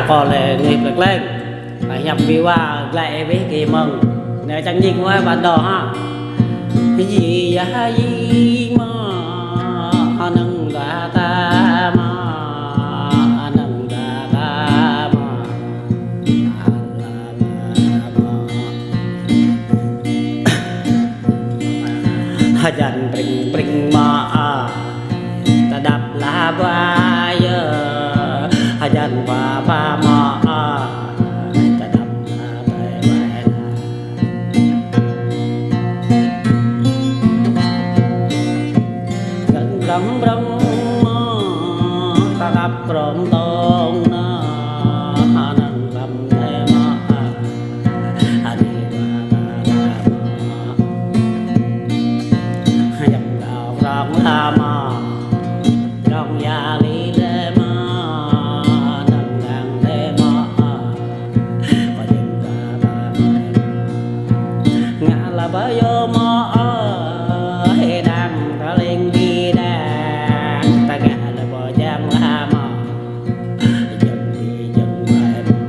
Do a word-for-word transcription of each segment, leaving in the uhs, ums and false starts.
Pô lĕ ngih plek leng. Hiăp ƀing wa glăi ƀing gih mơ̆ng. Neh čang ñik wa ƀan đô ha. Yi ya yi mă. Anăng ta ta mă. Anăng ta ta mă. Hơjăn pring pring mă. Tơdăp la ba yơ. Hơjăn ba ba mă. Tơdăp la ba ba. Găng brăng brăng mă. Tơdăp krong tong na. Anăng tăm te mă. Ani ba ba ba mă. Yang gao krong la mă. Dong ya li le ma, dong dang le ma, pa ding ba ba ma. Ngă la ba yo ma, he dang ta ling di dang, ta ngă la ba jang la ma, jang di jang ba ma.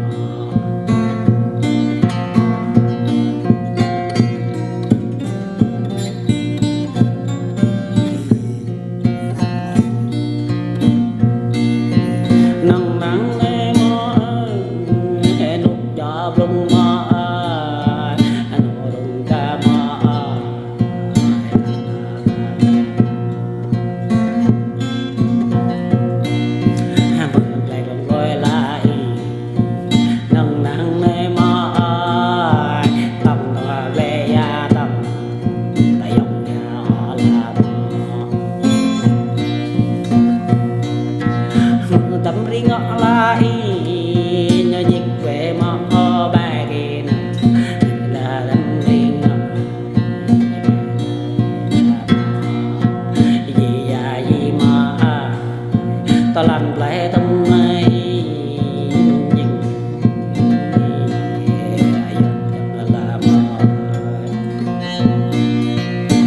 Năng năng nê mơ ơi, nụ gió blung mơ ơi, nụ rung ca mơ ơi. Mơ lê rung lôi lai. Năng năng nê mơ ơi, tong tong lê ya tong, ta yong ya o la mơ. Mơ tâm ri ngă lai, ñu jik quê mơ ho bai ghi na, la tâm ri ngă. Yi ya yi mă a, tơlăng blai tơm nai, jing. Ayong jang la mă.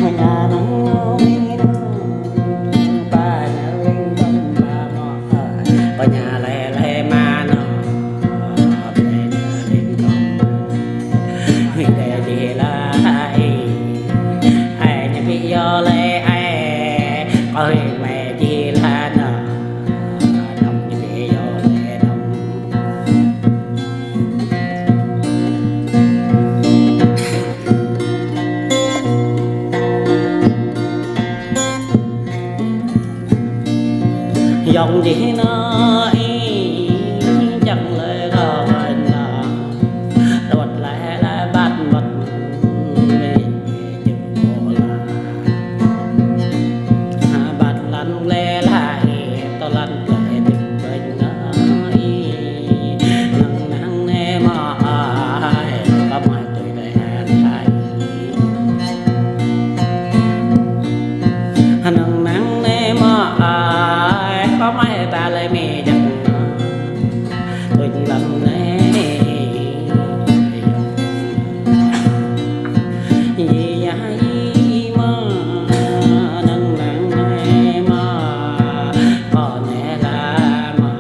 Mă ña nong nong ing nong, ba ña ling bang ba mă. Pơña lĕ lĕ ma nô, pơña lĕ lĕ ma nô. Hui đe dih la ai, ai ña pi yo lĕ ai, kơ hui mĕ dih la nô, dong ña pi yo lĕ dong. Yong dih na i, čang lĕ gơ̆ na, đuaĭ lĕ lĕ ƀat mơ̆t, mĕ jing mơ̆ la. Ƀat lăn lĕ la i, tơlăn lĕ dih ƀañ na i, năng năng nê mơ ai, kơ mă tui lĕ ai. Năng năng nê mơ ai, kơ mă ta lĕ mĕ jang na. Tuč lăm nê. Yi ya yi mă, năng năng nê mă, kơ nê la mă.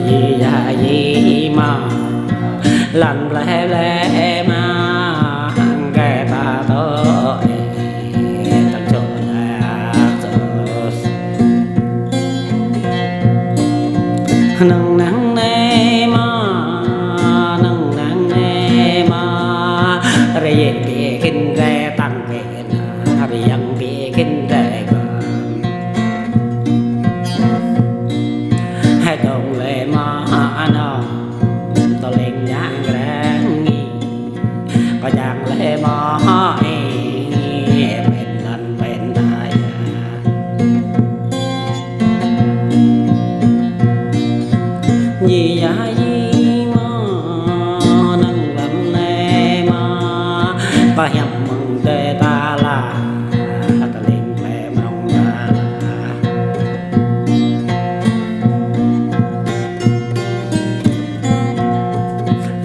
Yi ya yi mă, lăn lĕ lĕ mă, hăng kơ ta tơ ê, tăm čô la tơ. Năng năng nê mă, năng năng nê mă, rơi yê pi kin rơi tăng pi. Hơri yang pi kin rơi gơ̆. Hai dong lĕ mă anong, tơling yang rang ngi. Kơ yang lĕ mă ê, pen nan pen ta ya. Yi ya yi mă, năng lăm nê mă, kơ hiăp mơ̆ng dê ta la, tơling lĕ mơ̆ng ta la.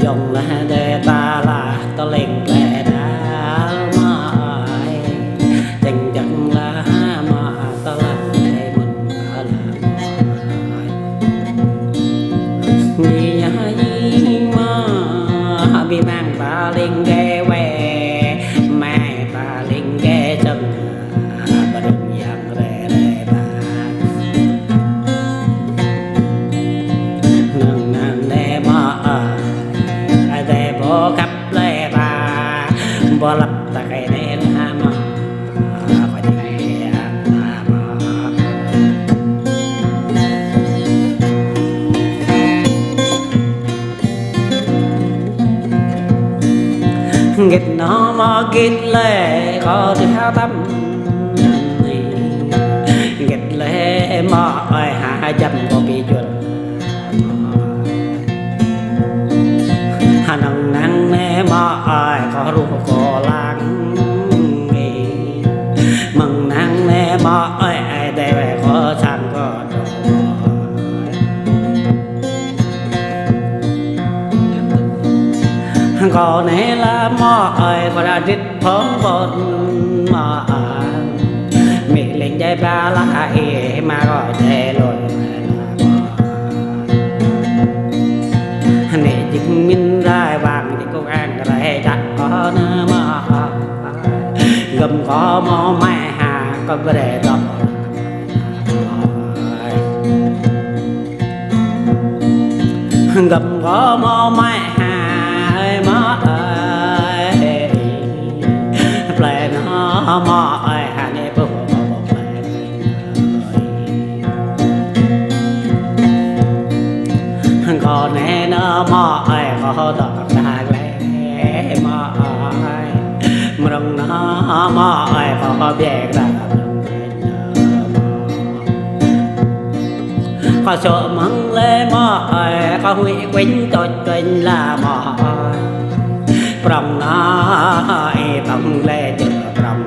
Yong lĕ dê ta la, tơling lĕ ta Pơlăp ta kơ anai anai mơ̆. Kơ anai anai mơ̆. Git nơ mơ̆ git lĕ kơ tui hơtăm. Git lĕ mơ̆ ơi hă jăm kơ ƀing juăt. Hơnơ̆ng năng nê mơ̆ ơi kơ ruh kơ lăng. Mơ̆ng năng nê mơ̆ ơi ai đe wai kơ sang kơ đôč. Kơ nê la mơ̆ ơi kơ đa đĭt phŏng ƀôn mơ̆ ơi. Mĭ lĕng jai ba la ih mă kơ jai lôi. Nê jing min rai wang jing kông ang rai čăk kơ nơ mơ̆. Gơ̆m kơ mơ̆ mai ha kơ bre dŏ. Gơ̆m kơ mơ̆ mai ha ơi mơ̆ ơi. Plei nơ mơ̆ ơi ha nê ƀuh kơ mơ̆ plei. Kơ nê nơ mơ̆ ơi kơ dŏ ta lĕ mơ̆ ơi. Mrơ̆ng nơ mơ̆ ơi kơ biă ta. Kơ sŏ mơ̆ng lĕ mơ̆ ơi, kơ huĭ kuêñ tôč kuêñ la mơ̆ ơi. Prŏng nơ ih prŏng lĕ čơ prŏng.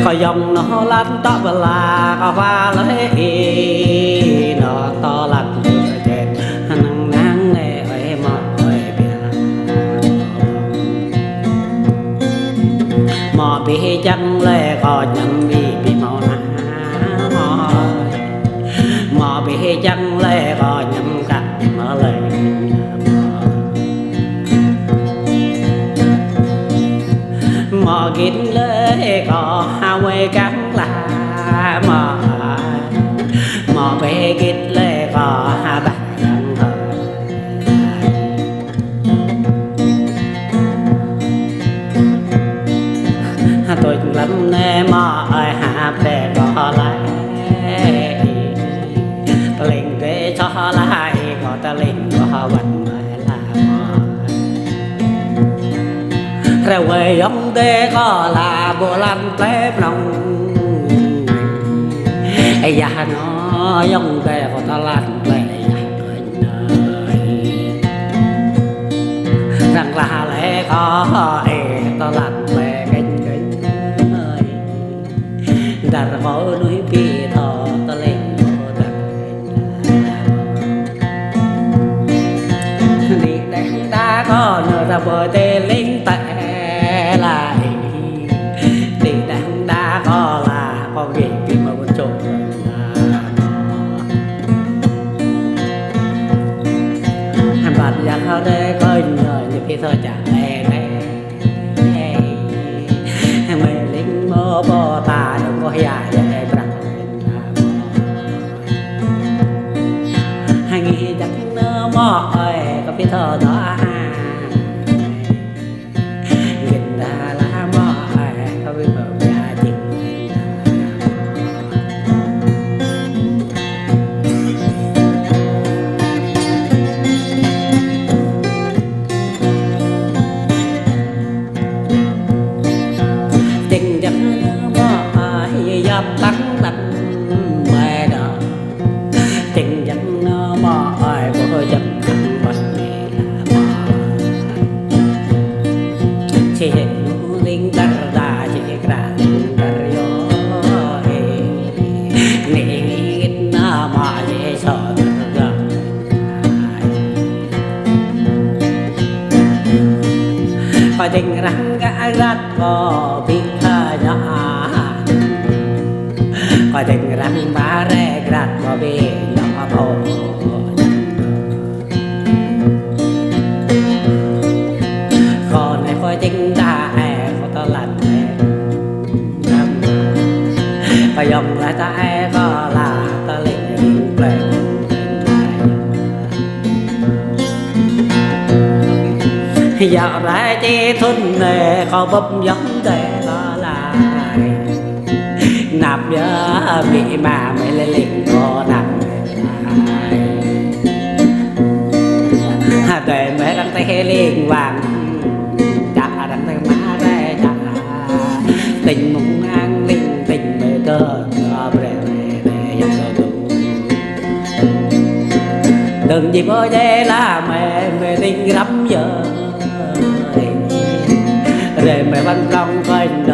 Kơ yŏng nơ lăn tŏ bla, kơ hua lĕ ih nơ tŏ lăn tŭ čet. Năng năng nê ơi mơ̆ ơi biă. Mơ̆ ƀing jăng lĕ kơ ñăm ƀing ƀing mơ̆ nă. Mơ̆ ƀing jăng lĕ kơ ñăm kăk mơ̆ lĕ. Mơ̆ git lĕ kơ ha wai kăng la mơ̆. Mơ̆ ƀing git lĕ kơ ha ƀah kăng la. Tui lăm nê mơ̆ ơi ha bre kơ lai. Tơlĕng bre čô lai kơ tơlĕng kơ wăn mơ̆ la mơ̆. Rơwơi yŏng bre kơ la ƀu lăn plei prŏng. Yah nơ yŏng bre kơ tơlăn plei yah kơ Răng lah lĕ kơ ih tơlăn lĕ kĕnh kĕnh ơi. Dar kơ nuih pi thơ tơlĕng kơ dar. Đĭ đăng đa kơ nơ ra bơ tơlĕng tĕ lai. Đĭ đăng đa kơ la kơ gih pi mơ bun čô. Hăng ƀat yang hơdai kơ ñu ñu phi thơ čă ê ê. Hăng mơi ling mơ bơ ta dong kơ hia ya ê brah. Hăng ngih jak nơ mơ ơi kơ phi thơ dŏ a. Gin đa la mơ ai kơ ƀing mơ bia jing. Jing jang mơ ai yap tăng tăng mai đa. Jing jang nơ mơ ai bơ jang tăng tăng mai đa. Či hĕ ling dar đa či hĕ kra ling dar yo ê. Ning it nơ mơ či sơ dar đa. Kơ jing răng gă grat kơ ƀing kha ñă. Kơ jing răng ba re grat kơ ƀing ñă thô. Kơ nê kơ jing đa ê kơ tơlăt ê. Kơ yong la ta ê kơ la tơlĕng ring plĕng. Yă rai či thŭn anai kâo bưp yŏng dêh lơ lai. Năp yă mĭ ma mơi lĕ lêng kâo năp lai. Hơdai mơi arăng tĕh lêng wang. Čă arăng tĕh mă rai čă. Tĭng mơ̆ng ang tĭng tĭng mơi kơ kơ bre bre bre yă kơ tu. Đơ̆ng djik ƀu djai la mơi, mơi tĭng răm yơh. Rai mơi wăn prŏng kơnh